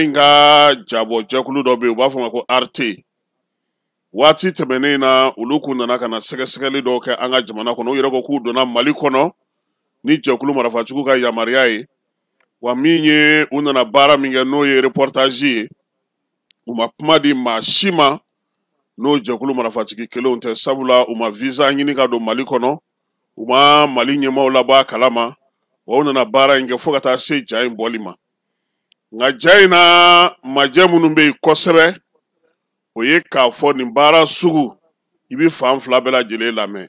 in ka jabɔ jɛkulu dɔ bɛ yen, u b'a fɔ ma ko Arte. Waati tɛmɛnen na, olu kun nana ka na sɛgɛsɛgɛli dɔw kɛ an ka jamana kɔnɔ. U yɛrɛ ko k'u donna Mali kɔnɔ ni jɛkulu marafatigiw ka yamaruya ye. Wa min ye, u nana baara min kɛ, n'o ye reportage ye, u ma kuma di maa si ma n'o jɛkulu marafatigi kelenw tɛ, sabula u ma visa ɲini ka don Mali kɔnɔ, u ma Mali ɲɛmaaw labɔ a kalama. Wa u nana baara in kɛ fo ka taa se ja in bɔli ma. Nka ja in na, majɛ minnu bɛ yen kosɛbɛ, o ye k'a fɔ nin baara sugu, i bɛ fan fila bɛɛ lajɛlen lamɛn.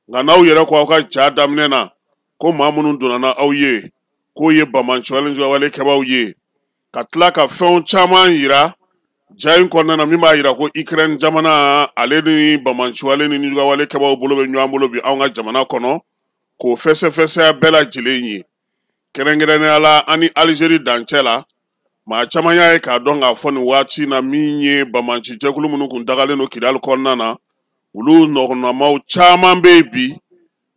Nka n'aw yɛrɛ ko aw ka ja daminɛ na ko maa minnu donna na aw ye, k'o ye banbaanciwale kɛbaaw ye, ka tila ka fɛnw caman yira ja in kɔnɔna na min b'a yira ko Ukraine jamana ale ni banbaanciwale ni nijuguyawale kɛbaaw bolo bɛ ɲɔgɔn bolo bi anw ka jamana kɔnɔ, k'o fɛsɛfɛsɛya bɛɛ lajɛlen ye. Kɛrɛnkɛrɛnnenya la, an ni Algérie dancɛ la, maa caman y'a ye k'a dɔn k'a fɔ nin waati na, min ye banbaanci jɛkulu minnu kun dagalen don Kidali kɔnɔna na, olu nɔgɔnamaw caman bɛ yen bi.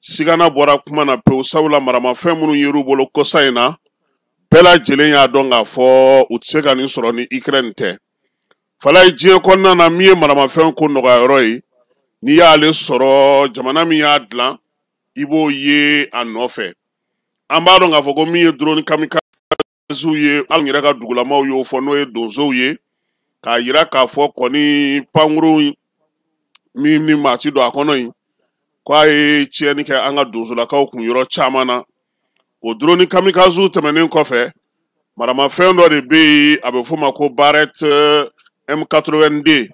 Sigana bɔra kuma na pewu, sabula maramafɛn minnu yer'u bolo kɔsa in na, bɛɛ lajɛlen y'a dɔn k'a fɔ u tɛ se ka nin sɔrɔ ni Ukraine tɛ. Falaye, diɲɛ kɔnɔna na, min ye maramafɛn ko nɔgɔya yɔrɔ ye, n'i y'ale sɔrɔ jamana min y'a dilan, i b'o ye a nɔfɛ. An b'a dɔn k'a fɔ ko min ye drone kamikazew ye, an yɛrɛ ka dugulamaw y'o fɔ, n'o ye donsow ye, k'a yira k'a fɔ kɔni pankurun min ni maa ti don a kɔnɔ in, k'a ye tiɲɛni kɛ an ka donsolakaw kun yɔrɔ caman na. O drone kamikazew tɛmɛnen kɔfɛ, maramafɛn dɔ de bɛ yen, a bɛ f'o ma ko Barrett M82.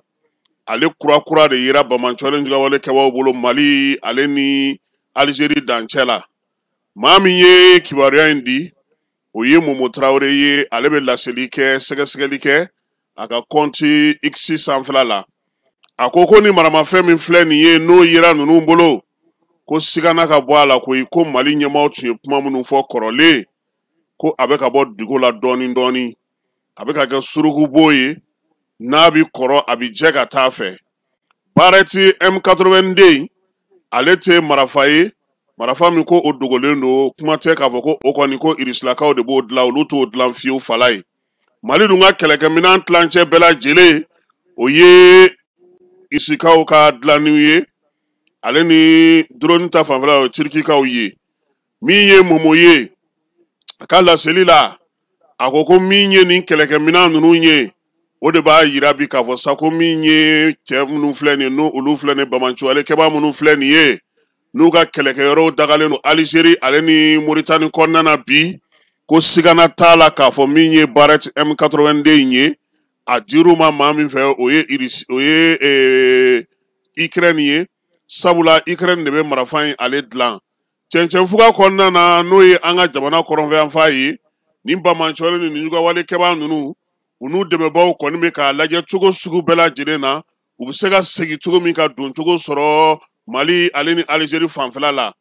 Ale kura kura de yera banbaanciwale jugawale kɛbaaw bolo Mali ale ni Algérie dancɛ la. Maa min ye kibaruya in di, o ye Momo Tarawele ye. Ale bɛ laseli kɛ, sɛgɛsɛgɛli kɛ a ka compte X sanfɛla la. A ko ko ni maramafɛn min filɛ nin ye, n'o yera ninnu bolo, ko sigana ka bɔ a la koyi, ko Mali ɲɛmaaw tun ye kuma minnu fɔ kɔrɔlen, ko a bɛ ka bɔ dugu la dɔɔni dɔɔni, a bɛ ka kɛ surukubo ye, n'a bi kɔrɔ, a bi jɛ ka taa fɛ. Barrett M82, ale tɛ marafa ye, marafa min ko o dogolen don. Kuma tɛ k'a fɔ ko o kɔni ko irisilakaw de b'o dilan, olu t'o dilan fiyewu. Fala ye, Mali dun ka kɛlɛkɛminɛn tilancɛ bɛɛ lajɛlen, o ye irisikaw ka dilanniw ye. Ale ni drone ta fanfɛla, o ye tirikikaw ye. Min ye Momo ye, a ka laseli la, a ko ko min ye nin kɛlɛkɛminɛn ninnu ye, o de b'a yira bi k'a fɔ sa ko min ye cɛ minnu filɛ nin ye, n'o olu filɛ nin ye, banbaanciwale kɛbaa minnu filɛ nin ye, n'u ka kɛlɛkɛyɔrɔw dagalen don Algérie ale ni Mauritanie kɔnɔna na bi, ko sigana t'a la k'a fɔ min ye Barrett M82 in ye, a dir'u ma maa min fɛ, o ye Irisi, o ye Ukraine ye, sabula Ukraine de bɛ marafa in ale dilan. Cɛncɛnfuga kɔnɔna na, n'o ye an ka jamana kɔrɔnfɛyanfan ye, nin banbaanciwale ni nijuguyawale kɛbaa ninnu, u n'u dɛmɛbaaw kɔni bɛ k'a lajɛ cogo sugu bɛɛ lajɛlen na, u bɛ se ka segin cogo min ka don cogo sɔrɔ Mali ale ni Algérie fanfɛla la.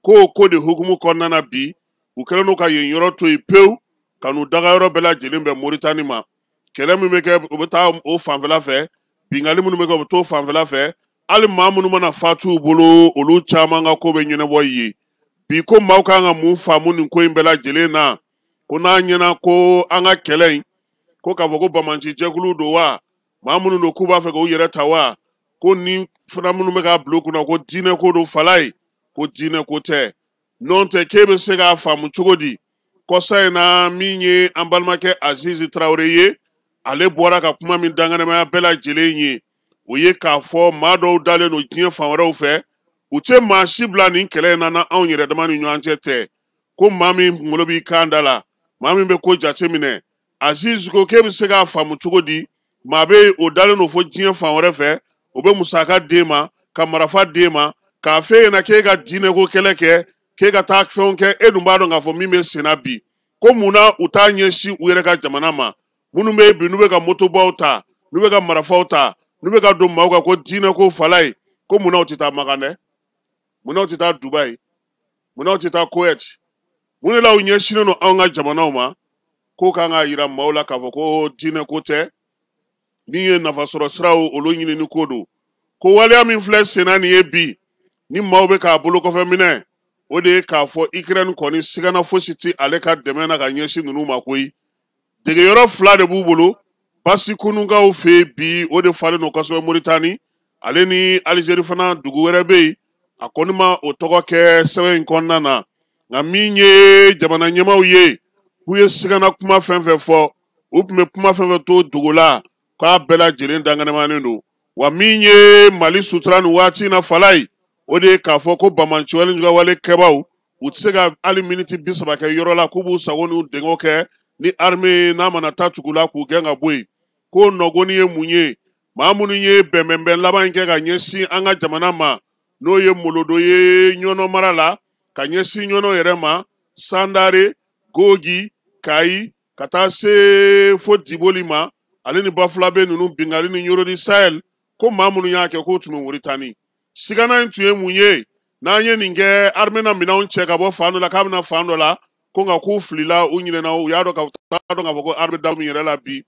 Ko o ko de hukumu kɔnɔna na bi, u kɛlen don ka yen yɔrɔ to yen pewu, ka n'u dagayɔrɔ bɛɛ lajɛlen bɛn Moritani ma. Kɛlɛ min bɛ kɛ, u bɛ taa o fanfɛla fɛ. Binkanni minnu bɛ kɛ, u bɛ t'o fanfɛla fɛ. Hali maa minnu mana fatu u bolo, olu caman ka ko bɛ ɲɛnabɔ yen bi. Ko maaw kan ka mun faamu nin ko in bɛɛ lajɛlen na? Ko n'a ɲɛna ko an ka kɛlɛ in, ko k'a fɔ ko banbaanci jɛkulu don wa, maa minnu don k'u b'a fɛ k'u yɛrɛ ta wa, ko ni fana minnu bɛ k'a bila u kunna ko diinɛ ko don, fala ye, ko diinɛ ko tɛ. N'o tɛ, k'e bɛ se k'a faamu cogo di? Kɔsa in na, min ye an balimakɛ Azizi Tarawele ye, ale bɔra ka kuma min dankɛnɛmaya bɛɛ lajɛlen ye, o ye k'a fɔ maa dɔw dalen don diɲɛ fan wɛrɛw fɛ, u tɛ maa si bila nin kɛlɛ in na na anw yɛrɛ dama ni ɲɔgɔn cɛ tɛ. Ko maa min kunkolo b'i kan da la, maa min bɛ ko jate minɛ, Aziz ko k'e bɛ se k'a faamu cogo di? Maa bɛ o dalen don fo diɲɛ fan wɛrɛ fɛ, o bɛ musaka d'e ma, ka marafa d'e ma, k'a f'e ɲɛna k'e ka diinɛko kɛlɛ kɛ, k'e ka taa fɛnw kɛ. E dun b'a dɔn k'a fɔ min bɛ sen na bi, ko mun na u t'a ɲɛsin u yɛrɛ ka jamana ma? Minnu bɛ bi, n'u bɛ ka motobaw ta, n'u bɛ ka marafaw ta, n'u bɛ ka don maaw kan ko diinɛko, fala ye, ko mun na u tɛ taa Makan dɛ? Mun na u tɛ taa Dubayi? Mun na u tɛ taa Koweït? Mun de la u ɲɛsinnen don anw ka jamanaw ma? Ko kan k'a yira maaw la k'a fɔ ko diinɛ ko tɛ, min ye nafasɔrɔ siraw olu ɲinini ko don. Ko waleya min filɛ senna nin ye bi, ni maaw bɛ k'a bolo kɔfɛ minɛ, o de ye k'a fɔ Ukraine kɔni sigana fosi tɛ ale ka dɛmɛ na ka ɲɛsin ninnu ma koyi. Degeyɔrɔ 2 de b'u bolo Basikunukaw fɛ yen bi, o de falen don kosɛbɛ Moritani ale ni Alizeri fana dugu wɛrɛ bɛ yen, a kɔni ma o tɔgɔ kɛ sɛbɛn in kɔnɔna na. Nka min ye jamana ɲɛmaaw ye, k'u ye sigana kuma fɛn fɛn fɔ, u tun bɛ kuma fɛn fɛn to dogo la, k'a bɛɛ lajɛlen dankɛnɛmanen don. Wa min ye Mali sutura nin waati in na Falayi, o de ye k'a fɔ ko banbaanciwale jugawale kɛbaaw, u tɛ se ka hali miniti 30 kɛ yɔrɔ la k'u b'u sago n'u denko kɛ ni armée n'a mana taa tugu la k'u gɛn ka bɔ yen. K'o nɔgɔni ye mun ye? Maa minnu ye bɛnbɛnbɛn laban in kɛ ka ɲɛsin an ka jamana ma, n'o ye Molodo ye Ɲɔnɔ mara la, ka ɲɛsin Ɲɔnɔ yɛrɛ ma, Sandare, Gogi, Kayi, ka taa se fo Diboli ma, ale ni Bafulabe ninnu binkanni ni Ɲɔrɔ di Sahel, ko maa minnu y'a kɛ k'o tun bɛ Moritani. Sigana in tun ye mun ye? N'an ye nin kɛ, armée na minɛnw cɛ ka bɔ fan dɔ la k'a bɛna fan dɔ la, ko nka k'u filila, u ɲinɛna, u y'a dɔn ka taa dɔn k'a fɔ ko armée da min yɛrɛ la bi,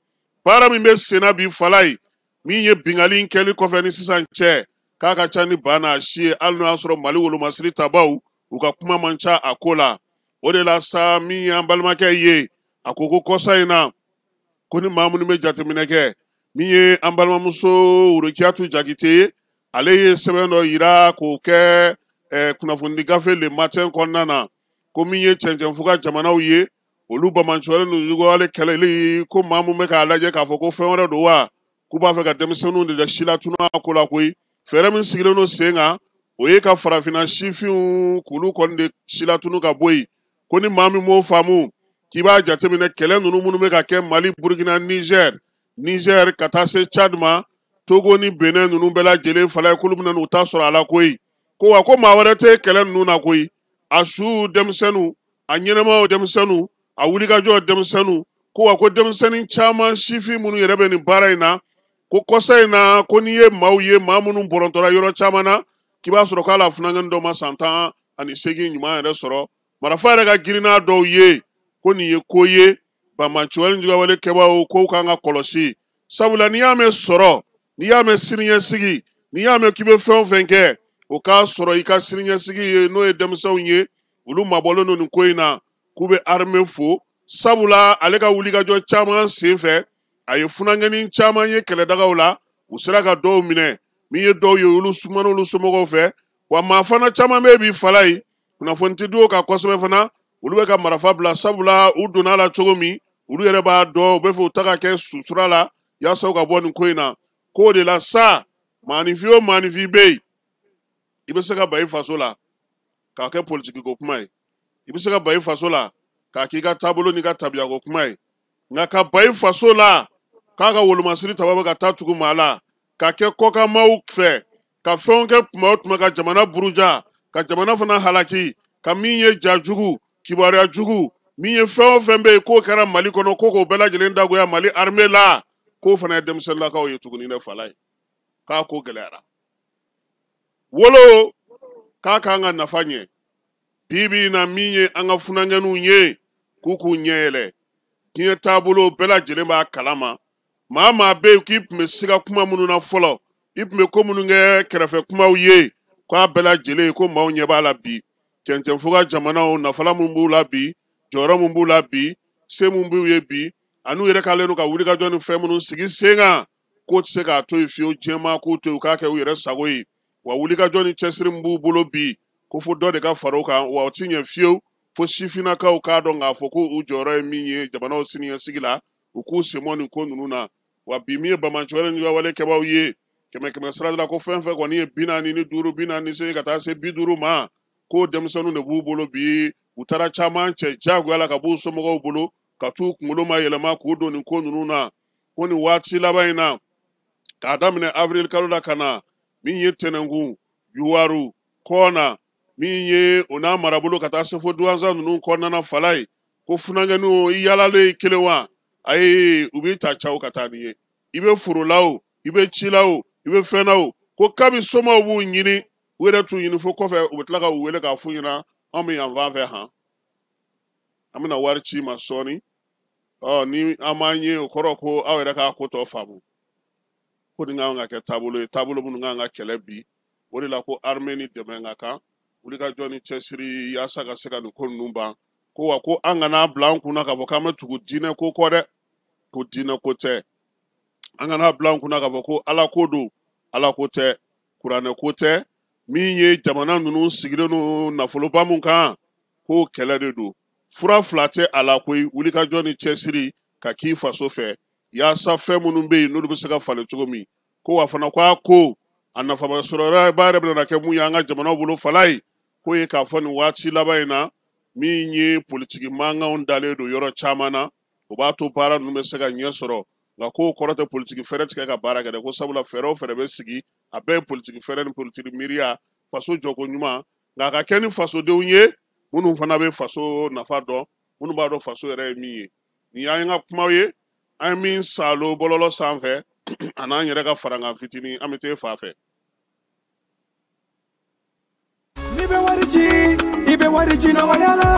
baara min bɛ senna bi Falayi, min ye binkanni in kɛli kɔfɛ ni sisan cɛ, k'a ka ca ni ba n'a si ye, hali n'o y'a sɔrɔ Mali wolomasiri tabaw u ka kuma man ca a ko la. O de la sa, min y'an balimakɛ ye, a ko ko kɔsa in na, ko ni maa minnu bɛ jateminɛ kɛ, min ye an balimamuso Worokiyatu Jakite ye, ale ye sɛbɛn dɔ yira k'o kɛ kunnafonidi gafe Le Matin kɔnɔna na, ko min ye cɛncɛnfuga jamanaw ye, olu banbaanciwale ninnu juguyali kɛlɛli, ko maa mun bɛ k'a lajɛ k'a fɔ ko fɛn wɛrɛ don wa, k'u b'a fɛ ka denmisɛnninw de silatunu a ko la koyi. Fɛɛrɛ min sigilen don sen kan, o ye ka farafinna sifinw k'olu kɔni de silatunu ka bɔ yen. Ko ni maa min m'o faamu, k'i b'a jateminɛ kɛlɛ ninnu minnu bɛ ka kɛ Mali, Burukina, Niger, Niger ka taa se Tchad ma, Togo ni Benin ninnu bɛɛ lajɛlen fala ye, k'olu bɛna n'u ta sɔrɔ a la koyi. Ko wa ko maa wɛrɛ tɛ kɛlɛ ninnu na koyi, a su denmisɛnninw, a ɲɛnɛmaw denmisɛnninw, a wulikajɔ denmisɛnninw, ko wa ko denmisɛnnin caman sifin minnu yɛrɛ bɛ nin baara in na, ko kɔsa in na, ko n'i ye maaw ye, maa minnu bɔrɔntɔra yɔrɔ caman na, k'i b'a sɔrɔ k'a la funankɛnin dɔ ma san 18 ɲuman yɛrɛ sɔrɔ, marafa yɛrɛ ka girin n'a dɔw ye. Ko nin ye ko ye banbaanciwale jugawale kɛbaaw kow kan ka kɔlɔsi, sabula n'i y'a mɛn sɔrɔ, n'i y'a mɛn siniɲɛsigi, n'i y'a mɛn k'i bɛ fɛn o fɛn kɛ, o k'a sɔrɔ i ka siniɲɛsigi ye, n'o ye denmisɛnw ye, olu mabɔlen don nin ko in na. K'u bɛ armée fo, sabula ale ka wulikajɔ caman sen fɛ, a ye funankɛnin caman ye kɛlɛdagaw la, u sera ka dɔw minɛ, min ye dɔw ye, olu sumana olu somɔgɔw fɛ. Wa maa fana caman bɛ bi Falayi, kunnafoni tɛ di o kan kosɛbɛ fana, olu bɛ ka marafa bila, sabula u donna a la cogo min, olu yɛrɛ b'a dɔn, u bɛ fɛ u ta ka kɛ sutura la yaasa u ka bɔ nin ko in na. K'o de la sa, maaninfin o maaninfin bɛ yen, i bɛ se ka ban i faso la k'a kɛ politiki ko kuma ye, i bɛ se ka ban i faso la k'a k'i ka taabolo n'i ka tabiya ko kuma ye, nka ka ban i faso la k'a ka wolomasiri taba bɛ ka taa tugu maa la, ka kɛ kɔkanmaaw fɛ, ka fɛnw kɛ tuma o tuma ka jamana buruja, ka jamana fana halaki, ka min ye ja jugu, kibaruya jugu, min ye fɛn o fɛn bɛ yen k'o kɛra Mali kɔnɔ, ko k'o bɛɛ lajɛlen dagoya Mali armée la, k'o fana ye denmisɛnninlakaw ye tuguni dɛ Falayi, k'a ko gɛlɛyara. Wolo k'a k'an ka nafa ɲɛ bi bi in na, min ye an ka funankɛninw ye, k'u k'u ɲɛ yɛlɛ diɲɛ taabolo bɛɛ lajɛlen b'a kalama. Maa maa bɛ yen k'i tun bɛ siga kuma minnu na fɔlɔ, i tun bɛ ko minnu kɛ kɛrɛfɛ kumaw ye, k'a bɛɛ lajɛlen ko maaw ɲɛ b'a la bi. Cɛncɛnfuga jamanaw nafala mun b'u la bi, jɔyɔrɔ mun b'u la bi, se mun b'u ye bi, an'u yɛrɛ k'alen don ka wulikajɔ ni fɛn minnu sigi sen kan, k'o tɛ se k'a to yen fiyewu, diɲɛmaa k'u to yen u k'a kɛ u yɛrɛ sago ye. Wa wulikajɔ ni cɛsiri min b'u bolo bi, ko fo dɔ de ka fara o kan, wa o ti ɲɛ fiyewu fo sifinnakaw k'a dɔn k'a fɔ ko u jɔyɔrɔ ye min ye jamanaw siniɲɛsigi la, u k'u sen bɔ nin ko ninnu na. Wa bi min ye banbaanciwale ni wale kɛbaaw ye, kɛmɛ kɛmɛ sira la, ko fɛn fɛn kɔni ye 45, 48 ka taa se 50 ma, ko denmisɛnninw de b'u bolo bi. U taara caman cɛ diyagoya la ka b'u somɔgɔw bolo, ka t'u kunkolo ma yɛlɛma k'u don nin ko ninnu na. Ko nin waati laban in na, k'a daminɛ avril kalo la ka na, min ye Tɛnɛnkun, Yuwaru, Kɔna, min ye o n'a marabolo ka taa se fo Duwanza ninnu kɔnɔna na Falayi, ko funankɛninw i yaalalen i kelen wa, ayi, u b'i ta caw ka taa n'i ye, i bɛ foro la o, i bɛ ci la o, i bɛ fɛn na o, ko kabi somaw b'u ɲini, u yɛrɛ t'u ɲini fo kɔfɛ, u bɛ tila ka u wele k'a f'u ɲɛna, anw bɛ yan fan fɛ han, an bɛna wari ci i ma sɔɔni, ɔ ni an m'an ye o kɔrɔ ko aw yɛrɛ k'a ko tɔ faamu. Ko nin kan ka kɛ taabolo ye, taabolo minnu kan ka kɛlɛ bi. O de la ko armée ni dɛmɛ ka kan, wulikajɔ ni cɛsiri yaasa ka se ka nin ko ninnu ban. Ko wa ko an kana bila an kunna k'a fɔ k'an bɛ tugu diinɛ ko kɔ dɛ. Ko diinɛ ko tɛ, an kana bila an kunna k'a fɔ ko ala ko don. Ala ko tɛ, kuranɛ ko tɛ. Min ye jamana ninnu sigilen don nafoloba mun kan, k'o kɛlɛ de don. Fura fila tɛ a la koyi, wulikajɔ ni cɛsiri ka k'i faso fɛ, yaasa fɛn minnu bɛ yen n'olu bɛ se ka falen cogo min. Ko wa fana ko a ko a nafama sɔrɔ yɔrɔba yɛrɛ bɛna kɛ mun ye an ka jamanaw bolo fala ye, k'o ye k'a fɔ nin waati laban in na, min ye politiki mankanw dalen don yɔrɔ caman na, o b'a to baara ninnu bɛ se ka ɲɛ sɔrɔ. Nka k'o kɔrɔ tɛ politiki fɛɛrɛ tigɛ ka baara kɛ dɛ, ko sabula fɛɛrɛ o fɛɛrɛ bɛ sigi, a bɛɛ ye politiki fɛɛrɛ ni politiki miiriya, faso jɔko ɲuman, nka a ka kɛ ni fasodenw ye minnu fana bɛ faso nafa dɔn, minnu b'a dɔn faso yɛrɛ ye min ye. Nin y'an ka kumaw ye, an ye min saalo bɔlɔlɔ sanfɛ, a n'an yɛrɛ ka farankan fitinin. An bɛ t'e fa fɛ. N'i bɛ wari ci, i bɛ wari ci nɔgɔya la.